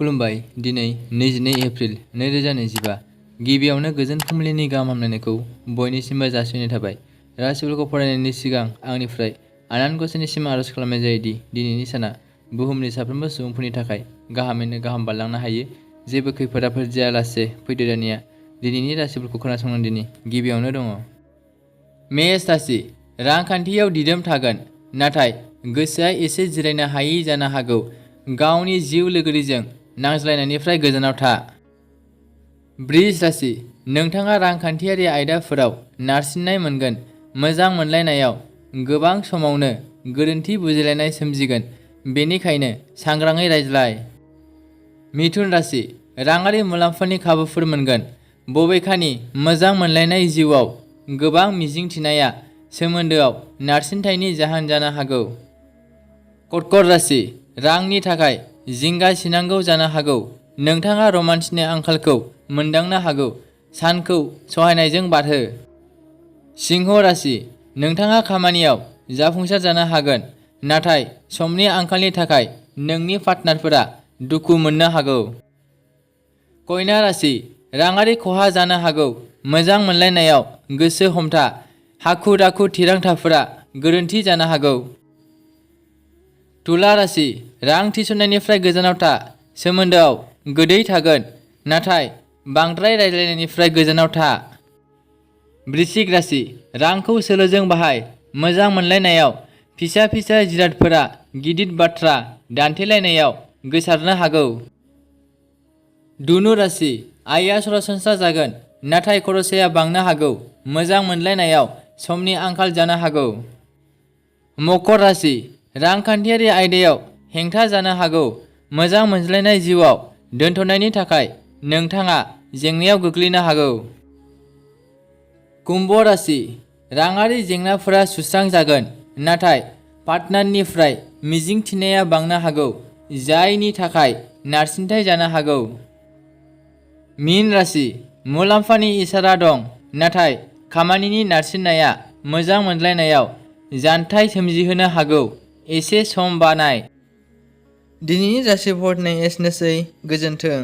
खुलुमबाय। दिनै 22 एप्रिल 2025 गिबियावनो गोजोन फुंबिलिनि गाहाम हामलायनायखौ बयनिसिमबो जासिहरनाय थाबाय। राशिफोरखौ फरायनायनि सिगां आंनिफ्राय आनान गसाइनिसिम आरज खालामनाय जायोदि दिनैनि साना बुहुमनि साफ्रोमबो सुबुंफोरनि थाखाय गाहामैनो गाहाम बारलांनो हायो। जेबो खैफोद आफोद जायालासे फैदो दानिया दिनैनि राशिफोरखौ खोनासंनांदिनि। गिबियावनो दङ मेष राशि। रांखान्थियाव दिदोम थागोन, नाथाय गोसोआ एसे जिरायनो हायै जानो हागौ। गावनि जिउ लोगोरिजों नांज्लायनायनिफ्राय गोजानाव था। वृष राशि। नोंथाङा रांखान्थियारि आयदाफोराव नारसिननाय मोनगोन। मोजां मोनलायनायाव गोबां समावनो गोरोन्थि बुजिलायनाय सोमजिगोन, बेनिखायनो सांग्राङै रायज्लाय। मिथुन राशि। राङारि मुलाम्फानि खाबुफोर मोनगोन, बबेखानि मोजां मोनलायनाय जिउआव गोबां मिजिंथिनाया सोमोन्दोआव नारसिनथायनि जाहोन जानो हागौ। कर्कट राशि। रांनि थाखाय जिंगा सिनांगौ जानो हागौ। नोंथाङा रमान्सनि आंखालखौ मोनदांनो हागौ। सानखौ सहायनायजों बारहो। सिंह राशि। नोंथाङा खामानियाव जाफुंसार जानो हागोन, नाथाय समनि आंखालनि थाखाय नोंनि पार्टनारफोरा दुखु मोननो हागौ। कन्या राशि। राङारि खहा जानो हागौ। मोजां मोनलायनायाव गोसो हमथा। हाखु दाखु थिरांथाफोरा गोरोन्थि जानो हागौ। तुला राशि। रां थिसननायनिफ्राय गोजानाव था। सोमोन्दोआव गोदै थागोन, नाथाय बांद्राय रायज्लायनायनिफ्राय गोजानाव था। वृश्चिक राशि। रांखौ सोलोजों बाहाय। मोजां मोनलायनायाव फिसा फिसा जिरादफोरा गिदिर बाथ्रा दान्थेलायनायाव गोसारनो हागौ। धनु राशि। आयआ सरासनस्रा जागोन, नाथाय खरसाया बांनो हागौ। मोजां मोनलायनायाव समनि आंखाल जानो हागौ। मकर राशि। रांखान्थियारि आयदायाव हेंथा जानो हागौ। मोजां मोनज्लायनाय जिउआव दोनथ'नायनि थाखाय नोंथाङा जेंनायाव गोग्लैनो हागौ। कुम्भ राशि। राङारि जेंनाफोरा सुस्रांजागोन, नाथाय पार्टनारनिफ्राय मिजिंथिनाया बांनो हागौ, जायनि थाखाय नारसिनथाय जानो हागौ। मीन राशि। मुलाम्फानि इसारा दं, नाथाय खामानिनि नारसिननाया मोजां मोनलायनायाव जानथाय सोमजिहोनो हागौ। एसे सम बानाय। दिनैनि राशि फरायनाया एसेनोसै। गोजोन्थों।